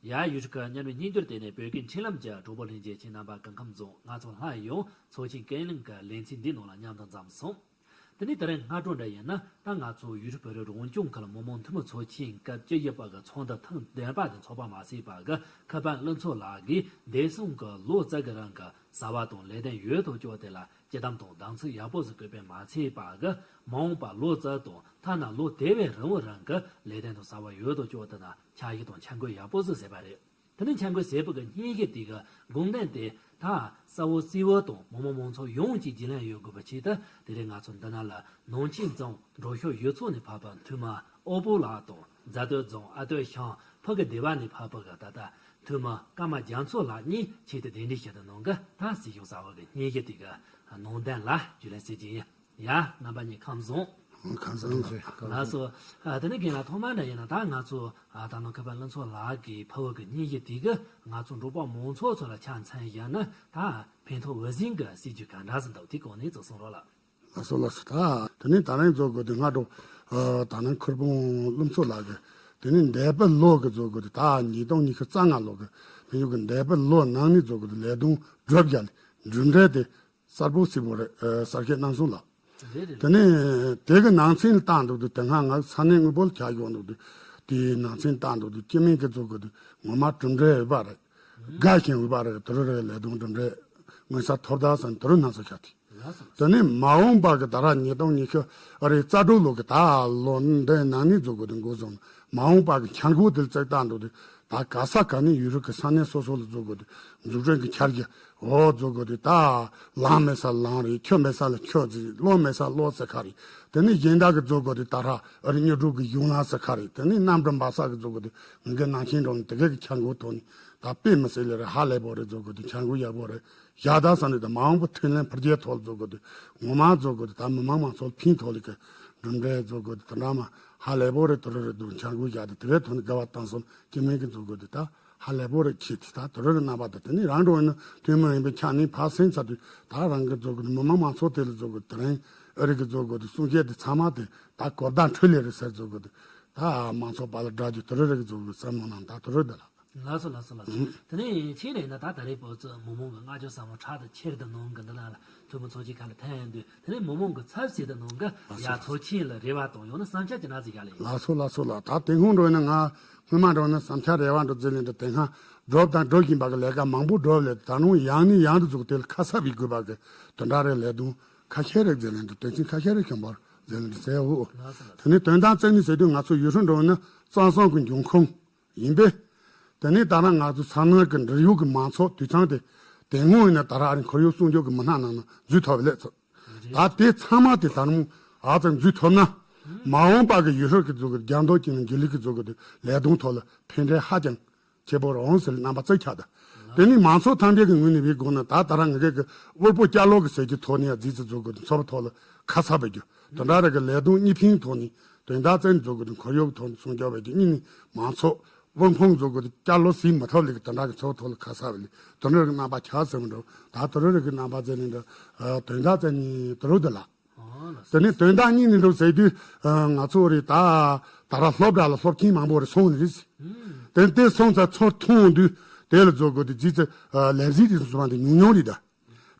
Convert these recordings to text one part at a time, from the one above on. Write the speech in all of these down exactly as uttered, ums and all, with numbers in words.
ཡ། ཡུ་ཊུབ་ཀྱི་བརྙན་འཕྲིན་སྙན་འགྱུར་དེ་ནས་བོད་ཀྱི་འཕྲིན་ལམ་གྱི་གྲོགས་པོ་ལྷན་རྒྱས་ཁྱེད་རྣམ་པ་སྐུ་ཁམས་བཟང་། ང་ཚོ་སླར་ཡང་ཚོགས་ཆེན་ཀུན་གླེང་གི་ལེ་ཚན་འདིའི་ནང་ལ་མཉམ་དུ་འཛོམས་སོང་། དེ་ནས་དེ་རིང་སྔ་དྲོ་འདྲ་ཡིན་ན། ད་ང་ཚོ་ཡུ་ཊུབ་བོད་རིགས་རང་སྐྱོང་ཁུལ་མི་དམངས་འཐུས་མི་ཚོགས་ཆེན་སྐབས་བཅུ་བཞི་པ་གི་ཚོགས་འདུ་ཐེངས་བདུན་པ་དེ་འཚོགས་པ་མ་ཟད་པ་གི་ཁ་པར་གླུ་ཚོགས་ལགས་ཀྱིས་འདས་སོང་གི་ལོ་གཅིག་གི་རིང་གི་བྱ་བ་དང་ལས་དོན་ཡོད་དོ་ཅོག་དེ་ལ་སྤྱི་བསྡོམས་དང་གདམ་ཚིག་ཡག་པོ་ཟིག་བཀོད་པས་མ་ཚད་པ་གི། མ་འོངས་པ་ལོ་གཅིག་དང་ཐ་ན་ལོ་དེ་བས་རིང་བོ་རིང་གི་ལས་དོན་དང་བྱ་བ་ཡོད་དོ་ཅོག་དེ་ན་འཆར་གཞི་དང་འཆར་འགོད་ཡག་པོ་ཟིག་བཟོས་པ་རེད། དེ་ནས་འཆར་འགོད་བཟོས་པ་གི་སྙན་ཞུ་དེ་གི་དགོངས་དོན་དེ་ད་གསལ་བོ་གསལ་བོ་དང་མི་དམངས་མང་ཚོགས་ཡོངས་ཀྱིས་རྒྱུས་ལོན་ཡོད་དགོས་པའི་ཆེད་དུ། དེ་རིང་ང་ཚོ་འདི་ན་ལ་ནང་ཆོས་རྫོང་འབྲོག་ཤོག་ཡུལ་ཚོ་ནས་ཕེབས་པ་འཐུས་མི་ཨོ་པོ་ལགས་དང་། རྫ་སྟོད་རྫོང་ཨ་སྟོད་ཤང་ཕུ་གུ་སྡེ་བ་ནས་ཕེབས་པ་གི་ད་ལྟ་འཐུས་མི་ཀརྨ་རྒྱ་མཚོ་ལགས་གཉིས་ཆེད་དུ་གདན་འདྲེན་ཞུས་ཏེ་གནང་གི། ད་སྲིད་སྐྱོང་གསར་པ་གི་སྙན་ཞུ་དེ་གི་ནང་དོན་ལ་རྒྱུས་ལོན་བྱེད་ཀྱི་ཡིན། ཡ། རྣམ་པ་གཉིས་ཁམས་བཟང་། ཁམས་བཟང་། ལགས་སོ། ཨ། དེ་ནས་རྒན་ལགས་ཐོག་མར་འདྲ་ཡིན་ན་ད་ང་ཚོ། ཨ། ད་ནང་ཁ་པར་གླུ་ཚོགས་ལགས་ཀྱིས་ཕུལ་བ་གི་སྙན་ཞུ་དེ་གིས་ང་ཚོ་འབྲོག་པ་མང་ཚོགས་ཚོ་ལ་ཆ་མཚོན་བཞག་ན་ད་ཕན་ཐོགས་འོས་ཟིན་གྱི་སྲིད་ཇུས་ག་འདྲ་ཟིག་འདུག་དེ་སྐོར་ནས་ཅིག་གསུང་རོགས་ལགས། ལགས་སོ་ལགས་སོ། ད་དེ་ནས་ད་རིང་ཚོ་གི་དེ་སྔ་དྲོ། ཨ། ད་ནང་ཁུར་པོང་གླུ་ཚོགས་ལགས་ཀྱིས་དེ་ནས་འདས་པའི་ལོ་གི་ཚོ་གི་དེ་ད་ཉིས་སྟོང་ཉི་ཤུ་རྩ་ལྔ་ལོ་གི་ཕན་ཡོད་གི་འདས་པའི་ལོ་ནང་ནས་ཚོ་གི་དེ་ལས་དོན་བསྒྲུབས་བཞག་ལས་གྲུབ་འབྲས་དེ་གསལ་པོ་གསལ་པོ་རེད། ཨ། གསལ་བཤད་གནང་སོང་ལགས། རེད་རེད། དེ་ནས་དེ་གི་ནང་ཚན་ལ་བལྟ་འདུག་དུས་དེ་སྔ་ང་ས་གནས་དངོས་པོ་ལ་ཁྱབ་ཡོང་འདུག་དུས་དེའི་ནང་ཚན་བལྟ་འདུག་དུས་སྤྱི་མིང་གི་ཚོ་གི་དུས་ངོ་མ་གྲུབ་འབྲས་འོས་པ་རེད། དགའ་ཞིང་འོས་པ་རེད། དུ་རུ་རེད། ལས་དོན་གྲུབ་འབྲས་མངོན་གསལ་ཐོབ་ད་ཟེར་དུ་རུ་སྣང་ས་ཁྱབ་དེ། ལགས་སོ། དེ་ནས་མ་འོངས་པ་གི་ད་ར་ཉིས་སྟོང་ཉི་ཤུ་རེ་རྩ་དྲུག་ལོ་གི་ད་ལོ་འདི་ནང་ནས་ཚོ་གི་དུས་འགོ་བཟུང་མ་འོངས་པ་གི་འཆར་འགོད་དེ་ལ་བཙུགས་བལྟ་འདུག་དུས། ད་ག་ས་ག་ནས་ཡུལ་རིགས་ཀྱི་ས་གནས་སོ་སོ་ལ་བཟོ་དགོས་དེ་འཛུགས་སྐྲུན་གྱི་འཆར་གཞི་འོ་བཟོ་དགོས་དེ། ད་ལམ་མེད་ས་ལམ་རེད། ཆུ་མེད་ས་ལ་ཆུ་ཟེར། གློག་མེད་ས་གློག་ཟེར་ཁ་རེད། དེ་ནས་གཞན་དག་གི་བཟོ་དགོས་དེ་ད་ར་ཨ་རི་གཉེར་སྒྲུབ་ཀྱི་གཞུང་ལམ་ཟེར་ཁ་རེད། དེ་ནས་གནམ་གྲུ་འབབ་ས་གི་བཟོ་དགོས་དེ་ངེད་ཀྱི་ནང་ཆེན་འགྲོ་ནས་དེ་གའི་གི་འཆར་འགོད་ཐོག་ནས་ད་དཔེ་མི་སྲིད་ལེ་རེད། ཧ་ལས་པོ་རེད། བཟོ་དགོས་དེ་འཆར་འགོད་ཡག་པོ་རེད། ཡག་ད་ས་ནས་ད་མ་འོངས་པ་མཐུན་ལམ་འཕེལ་རྒྱས་ཐོག་ལ་བཟོ་དགོས་དེ་ངོ་མ་བཟོ་དགོས་དེ་ད་མི་མང་མང་ཚོགས་ཕན་ཐོགས་ལེ་གི་གྲུབ་འབྲས་བཟོ་དགོས་དེ་དེ་འདྲ་མ་ཧ་ལས་པོ་རེད། དུ་རུ་རེད་འདུག་འཆར་འགོད་བཞག་དེ་དེ་གའི་ཐོག་ནས་དགའ་བ་བཏང་སོང་། སྐྱེ་དམན་གྱི་འཛུགས་སྐྲུན་དེ་ད་ཧ་ལས་པོ་རེད། ཁྱེད་དེ་ད་དུ་རུ་རེ་རྣམ་པ་དེ་དེ་ནས་རང་འགྲོ་ཡིན་ན་དུས་མི་ཡིན་པའི་ཆ་ནས་ཕར་སེང་ཚར་དུས་ད་རང་གི་འཛུགས་སྐྲུན་མི་མང་མང་ཚོགས་དེ་ལ་འཛུགས་སྐྲུན་དེ་རིང་ཨ་རི་གི་འཛུགས་སྐྲུན་དེ་གསུང་བཤད་དེ་ཚང་མ་དེ་ད་གོ་བརྡ་འཕྲོད་ལེ་རེད་ཟེར་འཛུགས་སྐྲུན་དེ་ད་མང་ཚོགས་པ་ལ་བསྒྲགས་རྒྱུ་དུ་རུ་རེ་གི་འཛུགས་སྐྲུན་བསམ་བློ་ནང་ད་དུ་རུ་དེ་ལ། ལགས་སོ་ལགས་སོ་ལགས་སོ། དེ་ནས་ཕྱིན་ནས་ན་ད་ད་རེས་བོད་ཀྱི་མི་མང་གི་བསྔགས་བརྗོད་ཟབ་མོ་ཕྲག་ཏུ་ཁྱེར་དུ་གནང་གི་འདི་ལ་ལ། ཐུན་མོང་ཚོགས་ཆེན་ཁག་ལ་ཐོན་དུས་དེ་ནས་མི་མང་གི་ཚབ་བྱས་ཏེ་ནང་གི་ཡ་ཚོགས་ཆེན་ལ་རེ་བ་དང་ཡང་ན་བསམ་འཆར་ཅི་འདྲ་ཟིག་བཞག་ལེ་ཡིན། ལགས་སོ་ལགས་སོ་ལགས། ད་དེ་སྔོན་འགྲོ་ན་ང་སྔོན་མ་འགྲོ་ན་བསམ་འཆར་རེ་བ་འགྲོ་ཟེར་ལེ་འདྲ་དེ་སྔ་སྒྲུབ་དང་སྒྲུབ་བཞིན་པ་གི་ལས་ཀ་མང་པོ་སྒྲུབ་ལེ་ད་ནང་ཡང་ནས་ཡང་དུ་འཛུགས་དེ་ལ་ཁ་གསབ་ཡི་དགོས་པ་གི་དོན་དག་རེ་ལས་དོན་ཁ་ཤས་རེ་ཟེར་ལེ་འདྲ་དོན་ཆེན་ཁ་ཤས་རེ་ཁྱོན་པར་ཟེར་ལེ་འདྲ་ཟེར་འོ། ལགས་སོ་ལགས་སོ། དེ་ནས་དོན་དག་རྩ་ནས་ཟེར་དུས་ང་ཚོ་ཡུལ་ཧྲུན་འགྲོ་ན་གཙང་གསུམ་གི་འབྱུང་ཁུངས། ཡིན་པས། དེ་ནས་ད་ལྟ་ང་ཚོ་ས་གནས་ཀྱི་འབྲེལ་ཡོད་ཀྱི་མང་ཚོགས་དུད་ཚང་དེ་དེ་སྔོན་ཡིན་ན་ད་ར་ཨ་རི་ཁོར་ཡུག་སྲུང་སྐྱོབ་ཀྱི་མི་སྣ་ནང་ན་འཛུལ་ཐུབ་པ་ལས་ཚོད། ད་དེ་ཚང་མ་དེ་ད་རུང་ཨ་ཙི་འཛུལ་ཐུབ་ན། མ་འོངས་པ་གི་ཡུལ་ཤུལ་གྱི་ཚོ་གི་རྒྱང་མདོག་ཅན་ནི་འགྱུར་ལུགས་ཀྱི་ཚོ་གི་དེ་ལས་དོན་ཐོག་ལ་ཕན་འབྲས་ཧ་ཅང་ཆེ་པོ་རང་ཟེར་རྣམ་པ་ཚོས་ཁྱབ་ད། དེ་ནི་མང་ཚོགས་ཐམས་ཅད་ཀྱི་ངོས་ནས་བའི་སྒོ་ནས་ད་ད་ར་ང་གི་གི་དབུལ་པོ་བསྐྱར་ལོག་གི་ཟེར་གྱི་ཐོག་ནས་རྫིས་ཚོ་གི་དེ་འཚོ་བ་ཐོག་ལ་ཁ་གསབ་བྱེད་རྒྱུ། དེ་འདྲ་རེ་གི་ལས་དོན་གཉིས་ཕན་ཐོག་ནས་དོན་དག་ཅན་ཚོ་གི་དེ་ཁོར་ཡུག་ཐོག་ནས་སྲུང་སྐྱོབ་བྱེད་རྒྱུ་གཉིས་ནི་མང་ཚོགས། དབུལ་ཕོངས་ཚོ་གི་བསྐྱར་ལོག་ཟིན་མི་ཐུབ་ལེ་གི་དོན་དག་གི་ཚོགས་ཐོག་ལ་ཁ་གསབ་ལེ་དོན་རེ་གི་རྣམ་པ་ཆགས་ཟིན་མི་འགྲོ། ད་དོན་རེ་གི་རྣམ་པ་ཟེར་ནི་འགྲོ། དོན་དག་ཟེར་ནི་དོན་རེ་འདི་ལ། དེ་ནས་དོན་དག་གཉིས་ནི་འགྲོ་ཟེར་དུས་ང་ཚོ་རེ་ད་ད་ར་སློབ་གྲྭ་ལ་སློབ་ཆེན་མང་པོ་རེ་སོང་ནི་རེད། དེ་དེ་སོང་ཙང་ཚོ་མཐོང་དུས་དེ་ལ་ཚོ་གི་དེ་རྫིས་ཚོ་ལས་རྫིས་དེ་སོང་ཙང་དེ་ཉུང་ཉུང་རེད་ད།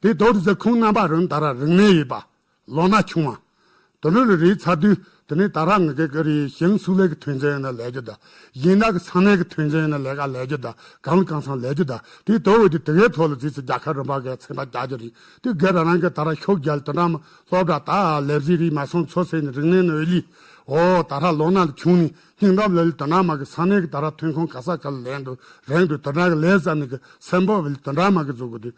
དེ་དོ་དེ་ཚོ་ཁོང་རྣམ་པ་རང་ད་ར་རིག་གནས་ཡོད་པ། ལོ་ན་ཆུང་བ། དེ་འདྲ་རེ་རེ་ཚར་དུས་དེ་ནས་ད་ར་ང་གི་གི་རེ་ཞིང་སུ་ལེ་གི་ཐོན་རྫས་ཡིན་ན་ལས་རྒྱུ་ད། ཡིན་ན་གི་ས་གནས་གི་ཐོན་རྫས་ཡིན་ན་ལས་ཀ་ལས་རྒྱུ་ད། གང་ལ་གང་འཚམ་ལས་རྒྱུ་ད། དེ་དོ་བོ་དེ་དེ་གའི་ཐོག་ལ་རྫིས་ཚོ་རྒྱལ་ཁབ་རིམ་པ་གི་ཚན་པ་རྒྱག་རྒྱུ་རེད། དེ་ག་ར་རང་གི་ད་ར་ཤོག་རྒྱལ་དེ་འདྲ་མ་སློབ་གྲྭ་ད་ལས་རྫིས་རེད་མ་སོང་ཚོ་ཟེར་ནས་རིག་གནས་ནོར་ལི། འོ་ད་ར་ལོ་ན་ལ་ཆུང་ནས། སྙིང་སྟོབས་ལ་ལི་དོན་དག་མ་གི་ས་གནས་ཀྱི་ད་ར་ཐོན་ཁུངས་ག་ས་ག་ལ་ལེན་འདུག་རེང་འདུག་དོན་དག་གི་ལས་བསམ་ནས་གི་སེམས་པོ་བ་ལི་དོན་དག་མ་གི་བཟོ་གི་འདུག་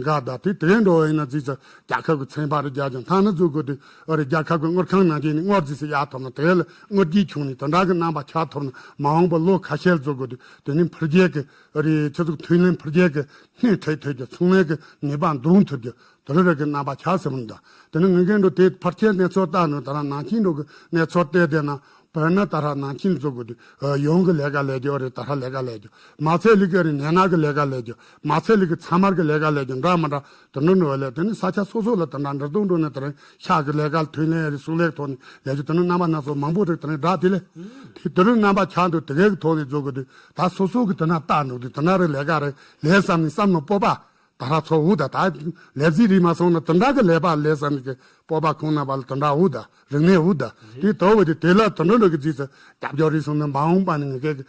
འགའ་ད་དེ་དེ་འགྲོ་བ་ཡིན་ན་རྫིས་ཚོ་རྒྱལ་ཁབ་ཀྱི་ཚན་པ་རེ་རྒྱག་ཀྱང་ཐ་ན་བཟོ་གི་འདུག་ཨ་རེ་རྒྱལ་ཁབ་ཀྱི་དངུལ་ཁང་ནང་བྱས་ནས་དངུལ་རྫིས་སུ་ཡག་ཐོབ་ན་དེ་ལ་དངུལ་གྱིས་ཁྱོང་ནས་དོན་དག་གི་རྣམ་པ་ཆགས་ཐོབ་ན་མ་འོངས་པ་ལོ་ཁ་ཤས་བཟོ་གི་འདུག་དེ་ནི་འཕེལ་རྒྱས་ཀྱི་ཨ་རེ་ཆུ་ཚོད་མཐུན་ལམ་འཕེལ་རྒྱས་ཀྱི་སྣེ་ཁྲིད་ཐུབ་རྒྱུ་ཚོང་ལས་ཀྱི་ནུས་པ་འདོན་ཐུབ་རྒྱུ། དེ་རེ་རེ་གི་རྣམ་པ་ཆགས་ཟིན་མི་འདུག་དེ་ནི་ངེད་ཀྱི་འགྲོ་དེ་ཕལ་ཆེར་གནས་ཚུལ་ལྟ་ནས་ད་ར་ནང་ཆེན་འགྲོ་གི་གནས་ཚུལ་བལྟས་བསྡད་ན་ དཔེར་ན་ད་ར་ནང་ཆེན་བཟོ་དགོས་དུས་ཡོངས་ཀྱི་ལས་ཀ་ལས་རྒྱུ་རེད། ད་ར་ལས་ཀ་ལས་རྒྱུ་མ་ཚད་ལུག་གི་རེད། ནས་ན་གི་ལས་ཀ་ལས་རྒྱུ་མ་ཚད་ལུག་གི་ཚ་མར་གི་ལས་ཀ་ལས་རྒྱུ་འདྲ་མི་འདྲ་དུ་འགྲོ་ནི་བ་ལས་དེ་ནི་ས་ཆ་སོ་སོ་ལ་དུ་འདྲ་འདྲ་གཏོང་འགྲོ་ནས་དེ་རིང་ཤག་གི་ལས་ཀ་ཐོན་ལས་རེད། སུག་ལས་ཐོག་ནས་ལས་རྒྱུ་དུ་ནི་རྣམ་པ་སྣ་ཚོགས་མང་པོ་རེད། དེ་རིང་འདྲ་དེ་ལས་དེ་དུ་རིང་རྣམ་པ་ཆགས་འདུག་དེ་གའི་གི་ཐོག་ནས་བཟོ་དགོས་དུས་ད་སོ་སོ་གི་དུ་ན་ལྟ་འདུག་དུས་དུ་ན་རེ་ལས་ཀ་རེ་ལས་བསམ་ནས་བསམ་ནོ་སྤོབས་པ། ད་ར་ཚོ་འུ་ད་ད་ལས་རྩིས་རིག་མ་སོང་ན་དུ་འདྲ་གི་ལས་པ་ལས་བསམ་གི་སྤོབས་པ་ཁོང་ན་བ་ལ་དུ་འདྲ་འུ་ད་རིག་གནས་འུ་ད་དེ་དོ་བ་དེ་དེ་ལ་དུ་འདྲ་འདྲ་གི་རྗེས་སུ་རྒྱབ་སྐྱོར་རིག་སོང་ན་མ་འོངས་པ་ནི་ངེད་ཀྱི་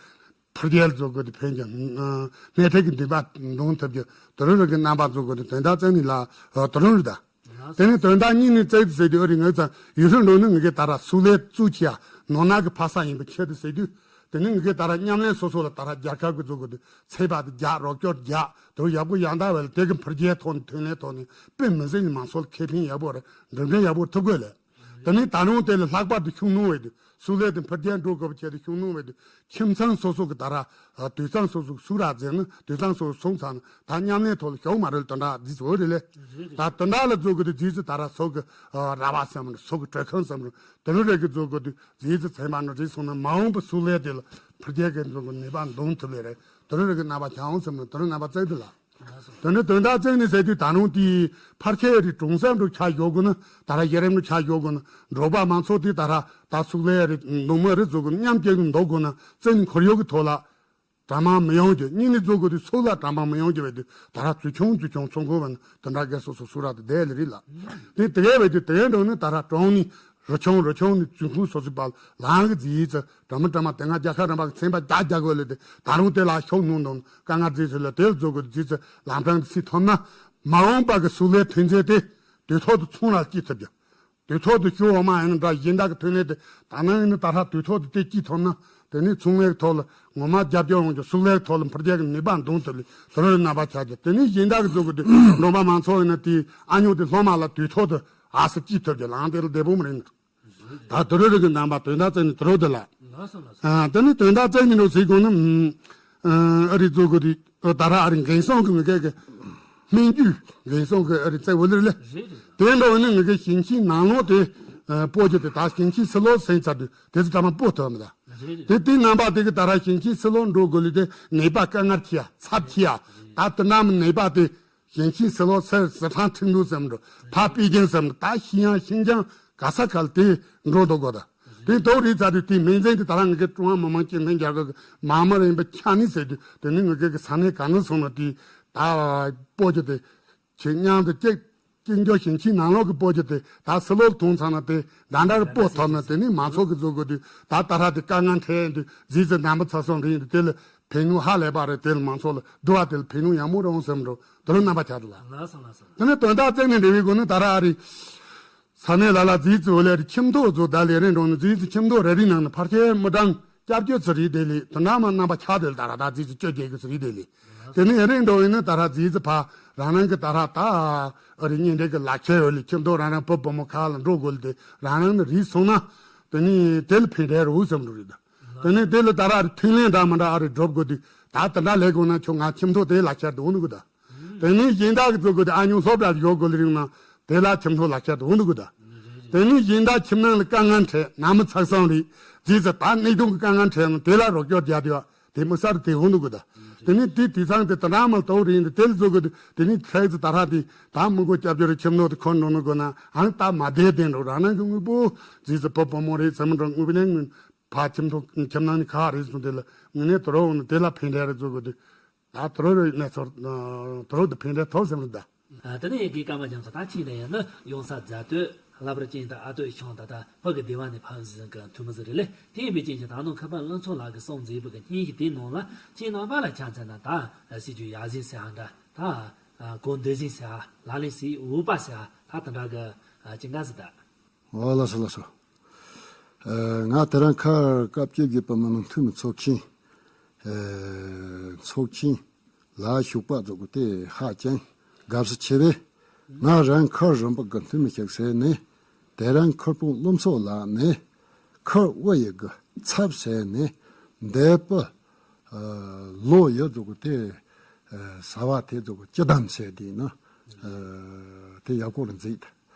འཕེལ་རྒྱས་བཟོ་དགོས་དེ་ཕན་ཀྱང་སྣེ་ཁྲིད་ཀྱི་འདུན་པ་འདོན་ཐུབ་རྒྱུ་དུ་རུ་རུ་གི་རྣམ་པ་བཟོ་དགོས་དེ་དོན་དག་བཙན་ནི་ལ་དུ་རུ་རུ་ད། དེ་ནི་དོན་དག་གཉིས་ནི་བཙལ་དུ་ཟེར་དུས་ཨ་རི་ངོས་ཙང་ཡུལ་ཧྲི་འགྲོ་ནི་ངེད་ཀྱི་ད་ར་སུ་ལེ་བཙུགས་ཁྱི་ཡ་ནོར་ནག་གི་ཕ་ས་ཡིན་པ་ཁྱེད་དུ་ཟེར་དུས། དེ་ནི་ངེད་ཀྱི་ད་ར་མཉམ་ལས་སོ་སོ་ལ་ད་ར་རྒྱལ་ཁབ་ཀྱི་བཟོ་དགོས་དུས་ཚད་པ་དེ་རྒྱག་རོགས་སྐྱོར་རྒྱག་དུ་ཡག་པོ་ཡང་དག་བས་ལ་དེ་གི་འཕེལ་རྒྱས་ཐོག་ནས་ཐོན་ལས་ཐོག་ནས་དཔེ་མི་སྲིད་ནི་མང་ཚོགས་ལ་ཁེ་ཕན་ཡག་པོ་རེད། འགྲིམ་འགྲུལ་ཡག་པོ་ཐུབ་དགོས་ལས། དེ་ནི་ད་རུང་དེ་ལ་ལྷག་པར་དུ་ཤུགས་སྣོན་བས་དུས་སུ་ལས་དེ་འཕེལ་རྒྱས་འགྲོ་དགོས་པ་བྱས་ཏེ་ཤུགས་སྣོན་བས་དུས་ཁྱིམ་ཚང་སོ་སོ་གི་ད་ར་དུད་ཚང་སོ་སོ་གི་སུ་ར་རྫས་ནི་དུད་ཚང་སོ་སོ་སོང་ཚང་ནི་ད་མཉམ་ལས་ཐོག་ལ་ཞོག་མ་རེད། དོན་དག་འདི་ཚོ་རེད་ལས། ད་དོན་དག་ལ་བཟོ་དགོས་དུས་རྗེས་སུ་ད་ར་སོ་གི་ར་བ་བསམ་རུང་སོ་གི་དྲོད་ཁང་བསམ་རུང་དེ་རུ་རེ་གི་བཟོ་དགོས་དུས་རྗེས་སུ་ཚན་པ་ནི་རེད་སོང་ན་མ་འོངས་པ་སུ་ལས་དེ་ལ་འཕེལ་རྒྱས་ཀྱི་འགྲོ་གི་ནུས་པ་འདོན་ཐུབ་ལས་རེད། དེ་རུ་རེ་གི་རྣམ་པ་ཆ་འོང་བསམ་ན་དེ་རུ་རྣམ་པ་བཙལ་དུ་ལ། དེ་ནས་དོན་དག་བཙལ་ནས་ཟེར་དུས་ད་རུང་དེའི་ཕར་ཁྱེད་རི་གྲོང་གསེབ་འགྲོ་ཆ་ཡོད་དགོས་ན་ད་ར་གཞི་རིམ་འགྲོ་ཆ་ཡོད་དགོས་ན་འབྲོག་པ་མང་ཚོགས་དེ་ད་ར་ད་སུག་ལའི་རི་ནུབ་མོ་རི་བཟོ་དགོས་ན་མཉམ་སྐྱེ་གི་འདོགས་དགོས་ན་བཙན་ཁོར་ཡུག་གི་ཐོག་ལ་གྲ་མང་མི་ཡོང་རྒྱུ། གཉིས་ནས་བཟོ་དགོས་དུས་སུག་ལ་གྲ་མང་མི་ཡོང་རྒྱུ་བས་དུས་ད་ར་ཚུལ་ཆུང་ཚུལ་ཆུང་ཚོང་ཁང་བ་ན་དེ་འདྲ་གས་སོ་སོ་སུ་ར་དེ་བསྡད་ལ་རི་ལ། དེ་དེ་གས་བས་དུས་དེ་གས་འགྲོ་ནས་ད་ར་གྲོང་ནས། རུ་ཆུང་རུ་ཆུང་ནི་ཙུན་ཁུང་སོ་སོའི་བར་ལའང་གི་རྫིས་ཙི་དྲ་མི་དྲ་མ་དེ་སྔ་རྒྱལ་ཁབ་རིམ་པ་གི་ཚན་པ་རྒྱ་རྒྱ་དགོས་ལས་དེ་ད་རུང་དེ་ལ་ཤོག་ནུང་དང་དཀའ་ངལ་རྫིས་ཙི་ལ་དེ་བཟོ་དགོས་རྫིས་ཙི་ལམ་འཕྲང་དུ་སྲིད་ཐོབ་ན་མ་འོངས་པ་གི་སུག་ལའི་ཐོན་རྫས་དེ་དུས་ཐོག་ཏུ་ཚོང་ར་སྐྱེལ་ཐུབ་རྒྱུ། དུས་ཐོག་ཏུ་ཞུ་འོ་མ་ཡིན་ན་འདྲ་གཞན་དག་གི་ཐོན་ལས་དེ་ད་ནང་ཡིན་ན་ད་ཧྲ་དུས་ཐོག་ཏུ་དེ་སྐྱེལ་ཐོབ་ན་དེ་ནི་ཚོང་ལས་ཐོག་ལ་ངོ་མ་རྒྱབ་སྐྱོར་འོང་རྒྱུ་སུག་ལའི་ཐོག་ལ་འཕེལ་རྒྱས་ཀྱི་ནུས་པ་འདོན་ཐུབ་ལས་དུ་རུ་རྣམ་པ་ཆགས་རྒྱུ། དེ་ནི་གཞན་དག་གི་བཟོ་དགོས་དུས་འབྲོག་པ་མང་ཚོགས་ཡིན་ན་དེ་ཨ་ཉོ་དེ་སློབ་མ་ལ་དུས་ཐོག་ཏུ། ཨ་སི་ཅི་ཐུབ་ཀྱི་ལང་དེ་ལ་བདེ་པོ་མ་རེད། ད་དུ་རུ་རུ་གི་རྣམ་པ་དོན་དག་བཙལ་ནས་དུ་རུ་དུ་ལ། ལགས་སོ་ལགས་སོ། ཨ་དེ་ནི་དོན་དག་བཙལ་ནས་རུ་ཟིག་གོ་ནི། ཨ་རི་བཟོ་གི་རི་ད་ར་ཨ་རི་འགན་སོང་གི་མི་སྐད་གི་སྨན་རྒྱུ་འགན་སོང་གི་ཨ་རི་བཙལ་བ་ལི་རི་ལེ། རེད་རེད། དེ་འདྲ་བ་ནི་མི་སྐད་ཞིང་ཆེན་ནང་ལོགས་དེ་སྤོ་རྒྱུ་དེ་ད་ཞིང་ཆེན་སི་ལོ་སེང་ཚར་དུས་དེ་ཚོ་ད་མ་སྤོ་ཐུབ་མི་ད། རེད་རེད། དེ་དེ་རྣམ་པ་དེ་གི་ད་ར་ཞིང་ཆེན་སི་ལོ་འགྲོ་དགོས་ལི་དེ་ནད་པ་དཀའ་ངལ་ཆེ་ཡ་ཚབས་ཆེ་ཡ་ད་དེ་རྣམ་ནད་པ་དེ། ཞིང་ཆེན་སི་ལོ་སེར་ཟི་ཁྲང་ཁྲིན་ཏུ་ཟེར་འགྲོ། ཕ་པི་ཀིན་ཟེར་འགྲོ། ད་ཤི་ཡང་ཤིན་ཅང་ག་ས་གལ་ཏེ་འགྲོ་འདུག་གོ་ད། དེ་དོ་རི་ཚ་དུས་དེ་མིང་ཚན་དེ་ད་རང་ངེད་ཀྱི་ཀྲུང་ཧྭ་མི་དམངས་སྤྱི་མཐུན་རྒྱལ་ཁབ་ཀྱི་མ་མ་རིན་པ་ཁྱ་ནི་ཟེར་དུས་དེ་ནི་ངེད་ཀྱི་གི་ས་གནས་ག་ནི་སོང་ན་དེ་ད་སྤོ་རྒྱུ་དེ་ཆེ་མཉམ་དུ་གཅིག་གཅིག་འགྱོ་ཞིང་ཆེན་ནང་ལོགས་ཀྱི་སྤོ་རྒྱུ་དེ་ད་སི་ལོ་ཐོང་ཚང་ན་དེ་ད་འདྲ་རུ་སྤོ་ཐོབ་ན་དེ་ནི་མང་ཚོགས་ཀྱི་བཟོ་དགོས་དུས་ད་ད་ར་དེ་དཀའ་ངལ་འཕྲད་དུས་རྗེས་སུ་རྣམ་པ་ཚ་སོང་རིང་དུ་དེ་ལ། ཕན་ནུས་ཧ་ལས་པ་རེད། དེ་ལ་མང་ཚོགས་ལ་འགྲོ་བ་དེ་ལ་ཕན་ནུས་ཡང་མོ་རང་སེམས་འགྲོ་དེ་ལ་རྣམ་པ་ཆགས་འདུག་ལ། ལགས་སོ་ལགས་སོ། དེ་ནས་དོན་དག་བཙལ་ནས་འབྲེལ་བའི་སྒོ་ནས་ད་ར་ཨ་རི་ས་གནས་ལ་ལ་རྫིས་ཙི་འོ་ལས་རི་ཁྱིམ་ཐོག་ཚོ་ད་ལས་རིང་འགྲོ་ནས་རྫིས་ཙི་ཁྱིམ་ཐོག་རེ་རེའི་ནང་ནས་ཕར་ཁྱེར་མི་གྲངས་སྐྱབས་བཅོལ་ཚོ་རེད་དེ་ལས་དོན་དག་མ་རྣམ་པ་ཆགས་དེ་ལ་ད་ར་ད་རྫིས་ཙི་བཅོ་བརྒྱད་གི་ཚོ་རེད་དེ་ལས། དེ་ནས་ཨེ་རིང་འགྲོ་ཡིན་ན་ད་ར་རྫིས་ཙི་ཕ་རང་རང་གི་ད་ར་ད་ཨ་རི་གཉེན་འབྲེལ་གི་ལག་ཁྱེར་ཡོད་ལས་ཁྱིམ་ཐོག་རང་རང་བུ་བུ་མོ་ཁ་ལ་འགྲོ་དགོས་ལས་དེ་རང་རང་ནས་རིགས་སོང་ན་དེ་ནས་དེ་ལ་ཕན་འབྲས་རུ་སེམས་འགྲོ་རེད་ད། དེ་ནས་དེ་ལ་ད་ར་ཐུན་ལེན་འདྲ་མི་འདྲ་ཨ་རི་སྒྲུབ་དགོས་དུས་ད་དེ་འདྲ་ལས་དགོས་ན་ཁྱོད་ང་ཁྱིམ་ཐོག་དེ་ལ་ཁྱེར་དུ་འོང་དགོས་ད། དེ་ནས་གཞན་དག་གི་བཟོ་དགོས་དུས་ཨ་ཉུང་སློབ་གྲྭར་ཡོད་དགོས་ལ་རིང་ན་དེ་ལ་ཁྱིམ་ཐོག་ལ་ཁྱེར་དུ་འོང་དགོས་ད། དེ་ནས་གཞན་དག་ཁྱིམ་ནང་ལ་དཀའ་ངལ་འཕྲད་ན་མི་ཚགས་སང་རེད་རྗེས་སུ་ད་གནད་དོན་གྱི་དཀའ་ངལ་འཕྲད་ན་དེ་ལ་རོགས་སྐྱོར་རྒྱག་དུས་དེ་མི་སར་དེ་འོང་དགོས་ད། དེ་ནས་དེ་དུས་ཚང་དེ་དེ་འདྲ་མ་གཏོགས་རིང་དེ་དེ་ལ་བཟོ་དགོས་དུས་དེ་ནས་ཁྱེད་ཚོ་ད་ར་དེ་ད་མི་དགོས་སྐྱབས་བཅོལ་རེ་ཁྱིམ་ནང་དུ་འཁོར་འགྲོ་ནི་དགོས་ན་ཨང་ད་མ་བསྡད་དེ་འགྲོ་རང་རང་གི་དངོས་པོ་རྗེས་སུ་བུ་བུ་མོ་རེད་ཚེ་མི་འགྲོ་དངོས་པོ་ནས་ཕ་ཁྱིམ་ཐོག་ཁྱིམ་ནང་ནས་ཁ་རེད་སོང་དེ་ལ་ངས་ནས་དོ་རོ་འོང་ནས་དེ་ལ་ཕན་འབྲས་རེ་བཟོ་དགོས་དུས་ད་དོ་རོ་རེ་གནས་ཚོར་དོ་རོ་དུ་ཕན་འབྲས་ཐོབ་ཟེར་ལ་ད། ཨ། དེ་ནས་ཡ་གི་ཀརྨ་རྒྱ་མཚོ་ད་ཁྱེད་ནས་ཡང་ན་ཡོང་ས་རྫ་སྟོད་ལྷ་པར་ཅན་དང་ཨ་སྟོད་ཤང་ད་ད་ཕ་གི་སྡེ་བ་ནས་ཕ་ཟིན་གི་འཐུས་མི་ཟིག་རེད་ལེ། དེ་ཡིན་པའི་རྐྱེན་གྱིས་ད་ནང་ཁ་པར་ལྷུན་ཚོགས་ལགས་ཀྱི་གསུང་མཛད་པའི་གི་སྙན་ཞུ་དེའི་ནང་ལ་ཁྱེད་རྣམ་པ་ལ་ཆ་མཚོན་ན་ད་སྲིད་ཇུས་ཡག་ཟིན་ཟེར་ཧ་འདྲ་ད་གོ་འདི་ཟིན་ཟེར་ཧ་ལ་ལེན་སྲིད་འོས་པ་ཟེར་ཧ་ད་དེ་འདྲ་གི་ཅི་འགའ་ཟིག་ད། ཨོ་ལགས་སོ་ལགས་སོ། ཨ། ང་དེ་རིང་ཁར་སྐབས་བཅོ་བརྒྱད་པ་མི་དམངས་འཐུས་མི་ཚོགས་ཆེན། ཨ། ཚོགས་ཆེན་ལ་ཞུགས་པ་ཚོགས་དེ་ཧ་ཅང་དགའ་བསུ་ཆེ་བས། ང་རང་ཁར་རིམ་པ་གི་འཐུས་མི་ཞིག་ཟེར་ནས་དེ་རིང་ཁར་སྤུངས་བློ་མཚོ་ལགས་ནས་ཁར་དབུ་ཡི་གི་ཚབ་ཟེར་ནས་འདས་པ་ཨ་ལོ་ཡོད་ཚོགས་དེ་ཨ་བྱ་བ་དེ་ཚོ་སྤྱི་བསྡོམས་ཟེར་དེ་ན་ཨ་དེ་ཡག་པོ་རེད་མཛད།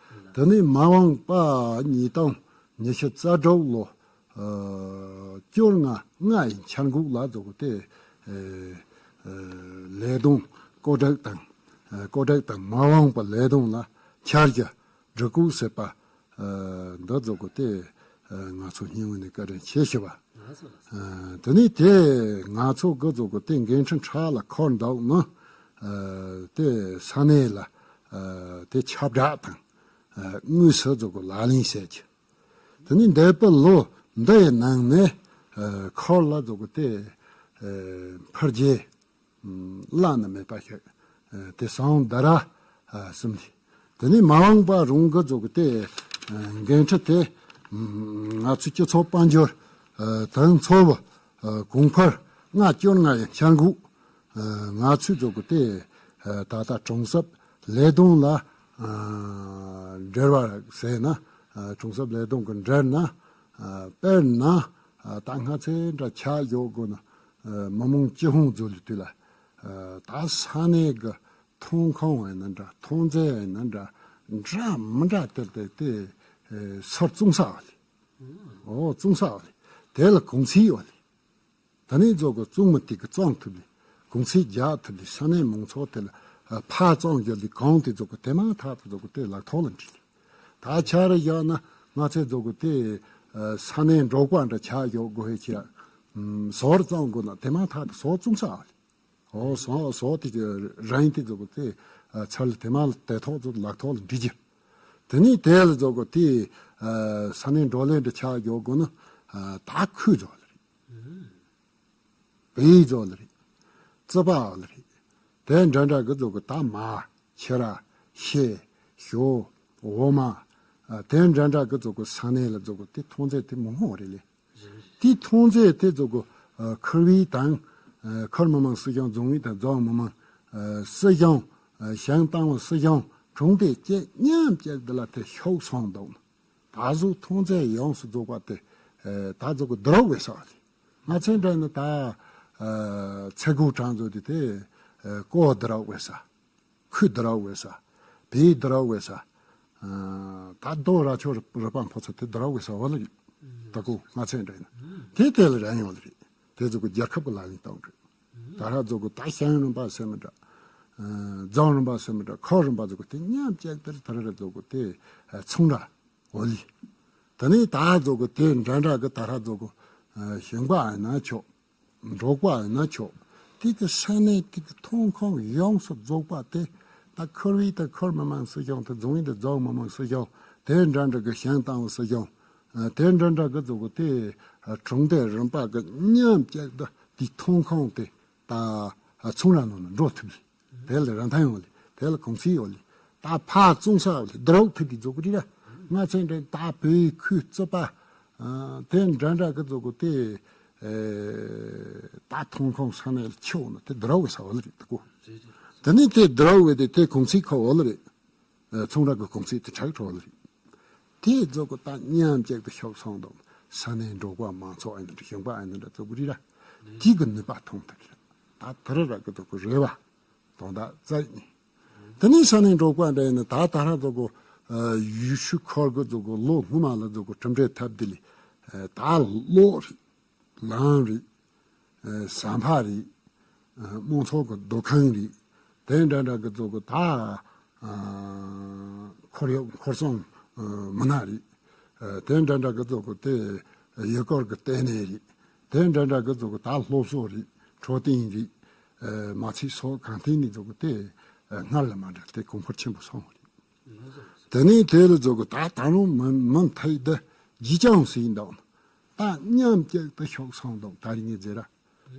དེ་ནས་མ་འོངས་པ་ཉིས་སྟོང་ཉི་ཤུ་རྩ་དྲུག་ལོ། ཨ་བཅོ་ལྔ་ལྔ་ཡི་འཆར་འགོད་ལ་རྫོགས་གོ་དེ། ཨེ་ཨེ་ལས་དོན་བཀོད་སྒྲིག་དང་། ཨེ་བཀོད་སྒྲིག་དང་མ་འོངས་པ་ལས་དོན་ལ་འཆར་གཞི་སྒྲིག་བཀོད་ཟེར་བ། ཨེ་འདི་རྫོགས་གོ་དེ། ཨེ་ང་ཚོ་སྙིང་དབུས་ནས་བཀའ་དྲིན་ཆེ་ཞུ་བ། ལགས་སོ། ལགས་སོ། ཨེ་དེ་ནས་དེ་ང་ཚོ་གི་རྫོགས་གོ་དེ་འགན་འཁྲི་ཕྲག་ལ་འཁོར་འདུག་ནི། ཨེ་དེ་ས་གནས་ལ་ཨེ་དེ་ཁྱབ་བསྒྲགས་དང་། ཨེ་དངོས་སུ་རྫོགས་གོ་ལག་ལེན་བྱེད་རྒྱུ། དེ་ནས་འདས་པའི་ལོ་འདི་ཡི་ནང་ནས་ཨེ་འཁོར་ལ་རྫོགས་གོ་དེ་ཨེ་འཕེལ་རྒྱས་བླ་ན་མེད་པ་ཞིག་ཨེ་དེ་སོང་ད་ར། ཨེ་གསུམ་ལས། དེ་ནས་མ་འོངས་པ་རང་གི་རྫོགས་གོ་དེ་ཨེ་འགན་འཁྲི་དེ་ང་ཚོའི་སྤྱི་ཚོགས་དཔལ་འབྱོར་ཨེ་དོན་ཚོགས་པ་ཨེ་གོང་འཕེལ་ལྔ་བཅོ་ལྔ་ཡི་འཆར་འགོད། ཨ་ང་ཚོས་རྫོགས་གོ་དེ། ཨ་ད་ལྟ་གྲོང་གསེབ་ལས་དོན་ལ་ཨ་འབྲེལ་བ་ཟེར་ན། ཨ་གྲོང་གསེབ་ལས་དོན་གྱི་འབྲེལ་ན། ཨ་དཔེར་ན་ཨ་ད་སྔ་ཚེ་འདྲ་ཆ་འཇོག་དགོས་ན། ཨ་མི་མང་སྤྱི་ཡོངས་ཚོ་ལ་དུས་ལ། ཨ་ད་ས་གནས་ཀྱི་ཐོན་ཁུངས་ཡིན་ན་འདྲ། ཐོན་རྫས་ཡིན་ན་འདྲ། འདྲ་མི་འདྲ་དེ་དེ་དེ་ཨ་སོར་བཙོང་ས་ཡོད་ལེ། ཨོ་བཙོང་ས་ཡོད་ལེ། དེ་ལ་གོང་ཚད་ཡོད་ལེ། ད་ནི་རྫོགས་གོ་བཙོང་མི་དེ་གི་བཙོང་ཐུབ་ལེ། གོང་ཚད་རྒྱག་ཐུབ་ལེ། ས་གནས་མང་ཚོགས་དེ་ལ་ཨ་ཕར་བཙོང་རྒྱུ་ལས་གོང་དེ་རྫོགས་གོ་དེ་མ་ཐག་ཏུ་རྫོགས་གོ་དེ་ལག་ཐོག་ལ་འཁྲིད་ལེ། ད་ཆ་རེ་བཞག་ན་ང་ཚོས་རྫོགས་གོ་དེ་ཨ་ས་གནས་འབྲོག་པ་འདྲ་ཆ་འཇོག་དགོས་ཧེ་ཆེ། ཨ་ཟོར་བཙོང་དགོས་ན་དེ་མ་ཐག་ཏུ་ཟོར་བཙོང་ས་ཨ་ལེ། ཨོ་ཟོ་ཟོ་དེ་རང་དེ་རྫོགས་གོ་དེ་ཨ་ཚར་ལེ། དེ་མ་ལ་དེ་ཐོག་ཏུ་ལག་ཐོག་ལ་འཁྲིད་རྒྱུ། དེ་ནས་དེ་ལ་རྫོགས་གོ་དེ་ཨ་ས་གནས་འབྲོག་ལས་འདྲ་ཆ་འཇོག་དགོས་ན་ཨ་ད་ཁོས་རྫོགས་ལེ་རེད། བེའུ་རྫོགས་ལེ་རེད། རྩི་པ་ལེ་རེད། དེ་འདྲ་འདྲ་གི་རྫོགས་གོ་ད་མ་ཁྱི་ར་ཤེ་ཞོ་འོ་མ། ཨ་དེ་འདྲ་འདྲ་གི་རྫོགས་གོ་ས་གནས་ལ་རྫོགས་གོ་དེ་ཐོན་རྫས་དེ་མང་པོ་རེད་ལེ། དེ་ཐོན་རྫས་དེ་རྫོགས་གོ་ཨ་ཁུར་བའི་དང་། ཨ་ཁུར་མི་མང་སྲིད་གཞུང་། རྫོང་བའི་དང་རྫོང་མི་མང་། ཨ་སྲིད་གཞུང་། ཨ་ཞིང་བཏང་བ་སྲིད་གཞུང་། གྲོང་སྡེ་བཅས་མཉམ་གཅིག་འདི་ལ་དེ་ཤོག་སོང་འདུག་ན། ད་གཟོད་ཐོན་རྫས་ཡོངས་སུ་རྫོགས་པ་དེ་ཨ་ད་རྫོགས་གོ་བསྡུ་རུབ་བས་ས་ལེ། ང་ཚོའི་འདྲ་ནི་ད་ཨ་ཚེ་གོ་གྲངས་ཚོ་དེ་དེ་ཨ་ཀོ་བསྡུ་རུབ་བས་ས། ཁོས་བསྡུ་རུབ་བས་ས། བེའུ་བསྡུ་རུབ་བས་ས། ཨ་ད་རྡོ་ར་ཆོ་རི་པང་ཕོ་ཚོ་དེ་བསྡུ་རུབ་བས་ས་བ་ལ་ཡོད། ད་གོ་ང་ཚོའི་འདྲ་ཡིན་ན་དེ་དེ་ལ་རན་ཡོང་ལེ་རེད། དེ་ཚོ་གི་རྒྱལ་ཁབ་ཀྱི་ལག་ལེན་བཏང་རེད། ད་ར་ཚོ་གི་ད་ཞིང་རིམ་པ་ཟེར་མི་འདྲ། ཨ་རྫོང་རིམ་པ་ཟེར་མི་འདྲ། ཁུལ་རིམ་པ་ཚོ་གི་དེ་མཉམ་གཅིག་དེར་ད་ར་ཚོ་གི་དེ་ཨ་ཚོང་ར་འོ་ལི། ད་ནི་ད་ཚོ་གི་དེ་འདྲ་འདྲ་གི་ད་ར་ཚོ་གི་ཨ་ཞིང་པ་ཡིན་ན་ཆོག་འབྲོག་པ་ཡིན་ན་ཆོག་དེ་གི་ས་གནས་དེ་གི་ཐོན་ཁུངས་ཡོངས་སུ་རྫོགས་པ་དེ། ད་ཁུལ་བའི་ད་ཁུལ་མི་མང་སྲིད་གཞུང་དེ། རྫོང་བའི་ད་རྫོང་མི་མང་སྲིད་གཞུང་། དེ་འདྲ་འདྲ་གི་ཞིང་བཏང་བ་སྲིད་གཞུང་། ཨ་དེ་འདྲ་འདྲ་གི་ཚོ་གི་དེ་ཨ་གྲོང་སྡེ་རིམ་པ་གི་མཉམ་གཅིག་ཏུ་དེ་ཐོན་ཁུངས་དེ་ད་ཨ་ཚོང་ར་ནང་ལ་འགྲོ་ཐུབ་ལེ། དེ་ལ་རིན་ཐང་ཡོང་ལེ། དེ་ལ་གོང་ཚད་ཡོང་ལེ། ད་ཕར་བཙོང་ས་ཡོང་ལེ། བསྡུ་རུབ་ཐུབ་ཀྱི་ཚོ་གི་རེད་ར། ང་ཚོའི་འདྲ་ད་བེའུ་ཁོས་རྩི་པ་ཨ་དེ་འདྲ་འདྲ་གི་ཚོ་གི་དེ་ཨེ་ད་ཐོན་ཁུངས་ས་གནས་ལ་ཆེ་བ་ན་དེ་བསྡུ་རུབ་བས་ས་འོ་ལེ་རེད་ད་གོ། དེ་ནི་དེ་བསྡུ་རུབ་བས་དེ་དེ་གོང་ཚད་ཁོ་འོ་ལེ་རེད། ཨ་ཚོང་ར་གི་གོང་ཚད་དེ་ཆག་འགྲོ་ལེ་རེད། དེ་རྫོགས་གོ་ད་མཉམ་གཅིག་ཏུ་ཤོག་སོང་དང་། ས་གནས་འབྲོག་པ་མང་ཚོགས་ཨ་ནི་འདྲ་ཞིང་པ་ཨ་ནི་འདྲ་ཚོ་གི་རེད་ར། དེ་གི་ནུས་པ་ཐོན་ཐུབ་རེད། ད་དེ་ར་ར་གི་ཚོ་གི་རེ་བ་དང་ད་རྩ་ནི། དེ་ནས་ས་གནས་འབྲོག་པ་འདྲ་ཡིན་ན་ད་ད་ར་ཚོ་གི་ཨ་ཡུལ་ཤུལ་ཁུལ་གི་ཚོ་གི་ལོ་སྔོན་མ་ལ་ཚོ་གི་གྲུབ་འབྲས་ཐོབ་དེ་ལས་ཨ་ད་ལོ་རེད། ལམ་རེད། ཨ་ཟམ་པ་རེད། ཨ་དམངས་ཚོགས་ཀྱི་སྡོད་ཁང་རེད། དེ་འདྲ་འདྲ་གི་ཚོ་གི་ད་ཨ་ཁོར་ཡུག་ཁོར་སྲུང་ཨ་མི་སྣ་རེད། ཨ་དེ་འདྲ་འདྲ་གི་ཚོ་གི་དེ་ཡུལ་སྐོར་གྱི་ལྟེ་གནས་རེད། དེ་འདྲ་འདྲ་གི་ཚོ་གི་ད་སློབ་གསོ་རེད། འཕྲོད་བསྟེན་རེད། ཨ་མ་ཚད་སོགས་གང་ཐད་ནས་ཚོ་གི་དེ་ཨ་སྔར་ལས་མ་འདྲ་དེ་གོང་འཕེལ་ཆེན་པོ་སོང་བ་རེད། དེ་ནས་དེ་ལ་ཚོ་གི་ད་ད་རུང་མུ་མུ་མཐུད་དུ་རྒྱུན་འཁྱོངས་ཟིན་འདུག་ད་མཉམ་གཅིག་ཏུ་ཤོག་སོང་འདུག་ད་རིང་ངས་ཟེར་ར།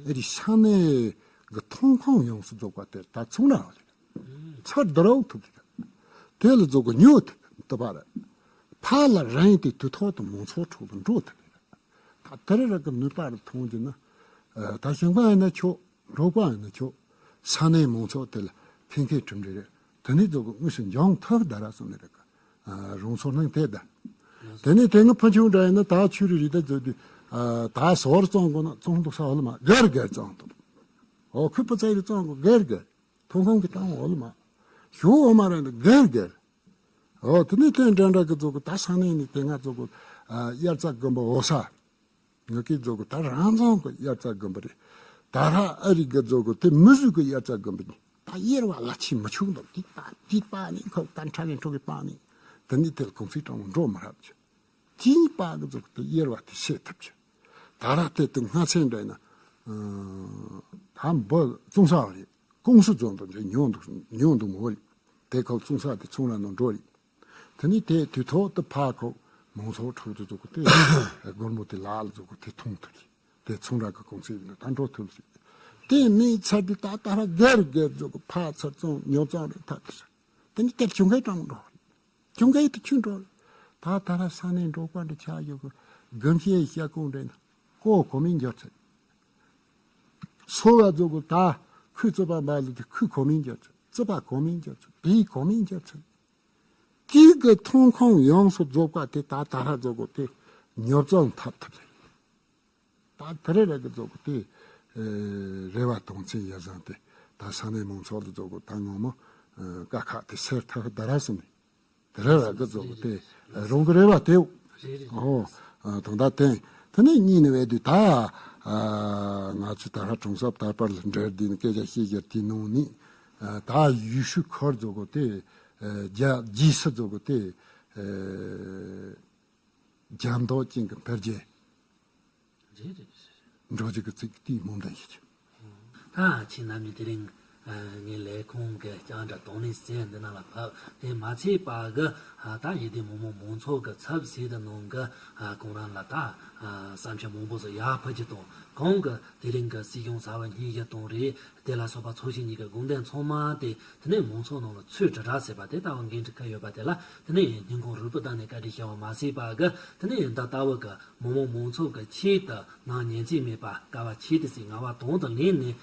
ཨེ་རི་ས་གནས་ཀྱི་ཐོན་ཁུངས་ཡོངས་སུ་རྫོགས་པ་དེ་ད་ཚོང་ར་བ་ལས་ཚུར་བསྡུ་རུབ་ཐུབ་ཀྱི་རེད། དེ་ལ་ཚོ་གི་ཉོ་ཐུབ་ཐུབ་པ་རེད། ཕར་ལ་རིན་དེ་དུས་ཐོག་ཏུ་མང་ཚོགས་ཁྲོད་དུ་འགྲོ་ཐུབ་ཀྱི་རེད། ད་དེ་ར་ར་གི་ནུས་པ་རུ་མཐོང་རྒྱུ་ན། ཨ་ད་ཞིང་པ་ཡིན་ན་ཆོག་འབྲོག་པ་ཡིན་ན་ཆོག་ས་གནས་མང་ཚོགས་དེ་ལ་ཕན་ཁེ་གྲུབ་འབྲས་རེད། དེ་ནས་ཚོ་གི་དངོས་སུ་འབྱུང་ཐུབ་ད་ར་སོང་ནི་རེད་ག་ཨ་རང་ཚོ་སྣང་དེ་ད། དེ་ནས་དེ་སྔ་ཕུ་ཆུང་འདྲ་ཡིན་ན་ད་ཆུ་རི་རི་ད་ཚོ་དུས་ཨ་ད་ཟོར་བཙོང་དགོས་ན་བཙོང་འདུག་ས་འོ་ལ་མ་སྒེར་སྒེར་བཙོང་འདུག་ཨོ་ཁུ་པ་ཚ་ཡི་བཙོང་དགོས་སྒེར་སྒེར། ཐོན་ཁུངས་ཀྱི་བཏང་འོ་ལ་མ། ཞོ་འོ་མ་ར་འདི་སྒེར་སྒེར། ཨོ་དེ་ནས་དེ་འདྲ་འདྲ་གི་ཚོ་གི་ད་ས་གནས་ནས་དེ་སྔ་ཚོ་གི་ཨ་དབྱར་རྩྭ་དགུན་འབུ་འོ་ས། ངེད་ཀྱི་རྫོགས་གི་ད་རང་རྫོང་གི་དབྱར་རྩྭ་དགུན་འབུ་རེད། ད་ར་ཨ་རི་གི་རྫོགས་གི་དེ་མི་བཟོ་གི་དབྱར་རྩྭ་དགུན་འབུ་ནི་ད་དབྱེ་བ་ལ་ཆེས་མི་ཆོག་འདུག་དེ་པ་དེ་པ་ནི་ཁོ་ད་ཕྲ་ནི་ཁྲོ་གི་པ་ནི་དེ་ནི་དེ་ལ་གུང་ཚིགས་དྲང་འགྲོ་མི་རབ་ཀྱི། དེ་ནི་པ་གི་རྫོགས་གི་དེ་དབྱེ་བ་དེ་ཤེས་ཐུབ་ཀྱི། ད་ར་དེ་དུ་སྔ་ཚན་འདྲ་ཡིན་ན་ད་འབུ་བཙོང་ས་རེད། ཀུང་སི་རྫོང་དུ་འདྲ་ཉོ་འདུག་ཉོ་འདུག་མོ་རེད། དེ་ཁོ་བཙོང་ས་དེ་ཚོང་ར་ནང་འགྲོ་རེད། དེ་ནས་དེ་དུས་ཐོག་ཏུ་ཕ་ཁོ་མང་ཚོགས་ཁྲོད་དུ་འཛུལ་གོ་དེ་སྒོར་མོ་དེ་ལག་ལ་འཛུལ་གོ་དེ་མཐོང་ཐུབ་རེད། དེ་ཚོང་ར་གི་ཀུང་སི་ཡིན་ན་ད་འགྲོ་ཐུབ་རེད། དེ་མིན་ཚར་དུས་ད་ད་ར་སྒེར་སྒེར་འཛུལ་གོ་ཕ་ཚུར་བཙོང་ཉོ་བཙོང་རེད་ཐབས་དེ་རེད། དེ་ནས་དེ་ཁྱུང་ཁའི་གྲངས་འགྲོ་རེད། ཁྱུང་ཁའི་དེ་ཁྱུང་འགྲོ་རེད། ད་ད་ར་ས་གནས་འབྲོག་པ་འདྲ་ཆགས་ཡོད་གི། དགུན་ཁའི་ཤ་ཀུང་འདྲ་ན་ཀོ་གོ་མིན་འགྱུར་ཚེ། སོ་བ་འཛུལ་གོ་ད་ཁོའི་རྩོད་པ་འབའ་ལུ་དེ་ཁོའི་གོ་མིན་འགྱུར་ཚེ། རྩོད་པ་གོ་མིན་འགྱུར་ཚེ། བེའི་གོ་མིན་འགྱུར་ཚེ། དེའི་གི་ཐོན་ཁུངས་ཡོངས་སུ་རྫོགས་པ་དེ་ད་ད་ར་རྫོགས་གོ་དེ་ཉོ་བཙོང་ཐབས་ཐུབ་རེད། ད་དེ་རེ་རེ་གི་རྫོགས་གོ་དེ་རེ་བ་དོན་ཚན་ཡ་བཟང་དེ་ད་ས་གནས་མང་ཚོགས་ལ་རྫོགས་གོ་ད་ངོ་མ་དཀའ་ཁག་དེ་སེལ་ཐབས་ད་ར་སོང་ནས་དེ་རེ་རེ་གི་རྫོགས་གོ་དེ་རང་གི་རེ་བ་དེའོ། རེད་རེད། ཨོ། ཨ་དང་ད་དེ་དེ་ནས་གཉིས་ནས་བས་དུས་ད་ཨ་ང་ཚོ་ད་ར་གྲོང་གསེབ་དར་པར་ལ་འབྲེལ་དེ་ནི་སྐད་ཆ་བཤད་རྒྱུ་དེ་ནང་ནས་ཨ་ད་ཡུལ་ཤུལ་ཁར་རྫོགས་གོ་དེ་ཨ་རྒྱ་རྗེས་སུ་རྫོགས་གོ་དེ་ཨ་རྒྱ་མདོག་ཅན་གྱི་འཕེལ་རྒྱས་རེད་རེད། འགྲོ་རྒྱུ་གི་ཚིག་དེའི་སྨོན་འདུན་ཞུ་རྒྱུ། ད་ཁྱེད་རྣམ་གཉིས་དེ་རིང་ངའི་ལས་ཁུངས་ཀྱི་རྐྱང་འདྲ་དོན་ལེན་ཟེར་འདི་ནང་ལ་བབས། དེ་མ་ཚད་པ་གི་ད་ཡི་དེ་མི་མང་མང་ཚོགས་ཀྱི་ཚབ་ཟེར་དུ་ནང་གི་ཁོང་རང་ལ་ད་བསམ་འཆར་མང་པོ་ཟིག་ཡར་ཕུལ་རྒྱུ་དང་གང་གི་དེ་རིང་གི་སྲིད་སྐྱོང་ཟླ་བ་ཉི་ཤུ་དང་རེད། དེ་ལ་སོགས་པ་ཚོགས་ཞིང་གཉིས་ཀྱི་དགོངས་དོན་ཚང་མ་དེ་དེ་ནས་མང་ཚོགས་ནང་ལ་ཚུར་དྲིལ་བསྒྲགས་ཟེར་བ་དེ་ལྟ་བུ་འགན་འཁྲི་ཁུར་ཡོད་པ་དེ་ལ་དེ་ནས་སྙིང་ཁོང་རུས་པའི་གཏིང་ནས་བཀའ་དྲིན་ཞུ་བ་མ་ཟད་པ་གི་དེ་ནས་ད་ལྟ་བུ་གི་མི་མང་མང་ཚོགས་ཀྱི་ཆེད་དུ་ནང་ཉིན་མཚན་མེད་པར་དཀའ་བ་ཆེ་དེ་སྲིད་ངལ་བ་དང་དུ་ལེན་ནས་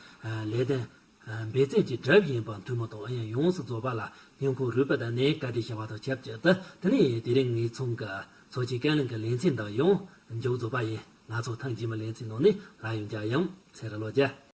ལས་དོན་འབད་བརྩོན་གྱིས་བསྒྲུབས་ཡིན་པ་འཐུས་མི་དང་ཨུ་ཡོན་ཡོངས་སུ་རྫོགས་པ་ལ་སྙིང་ཁོང་རུས་པའི་གཏིང་ནས་བཀའ་དྲིན་ཞུ་བ་དང་ཆབས་ཅིག་ཏུ་དེ་ནས་དེ་རིང་ངེད་ཚང་གི་ཚོགས་ཆེན་བཀའ་བློན་གྱི་ལེ་ཚན་འདི་ཡང་མཇུག་རྫོགས་པ་ཡིན། ང་ཚོ་ཐེངས་རྗེས་མའི་ལེ་ཚན་ནང་ནས་ལྷན་ཡོང་རྒྱུ་ཡིན། ཚེ་རིང་ལོ་བརྒྱ།